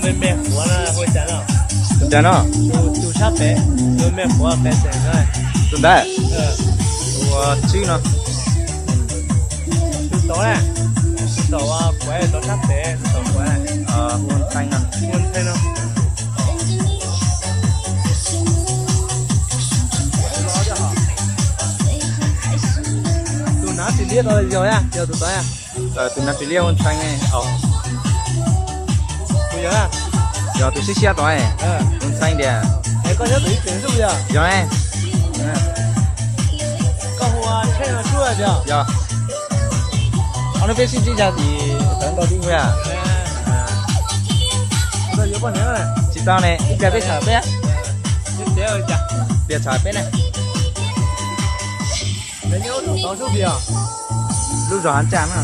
Mej quav no hu cas no? Tus sab pem, tus mej quav pem xeem no. Tus ntawd? Tus tswb no. Tus tod, tus tod quav, tod sab pem, tus tod quav. Hu Ntxhee no. Hu Ntxhee no. Tus nav tsis liab tod yog, yog tus tod. Tus nav tsis liab hu Ntxhee. Yog tus siab siab tod, hu Ntxhee tiag. Yog, yog. Ob hnub peb sib ntsib zog ces tawv nkaus li. Tsis tau ne, ib pliag peb tsham peb. Pliag tsham peb ne. Lub zos Hav Tsaj na.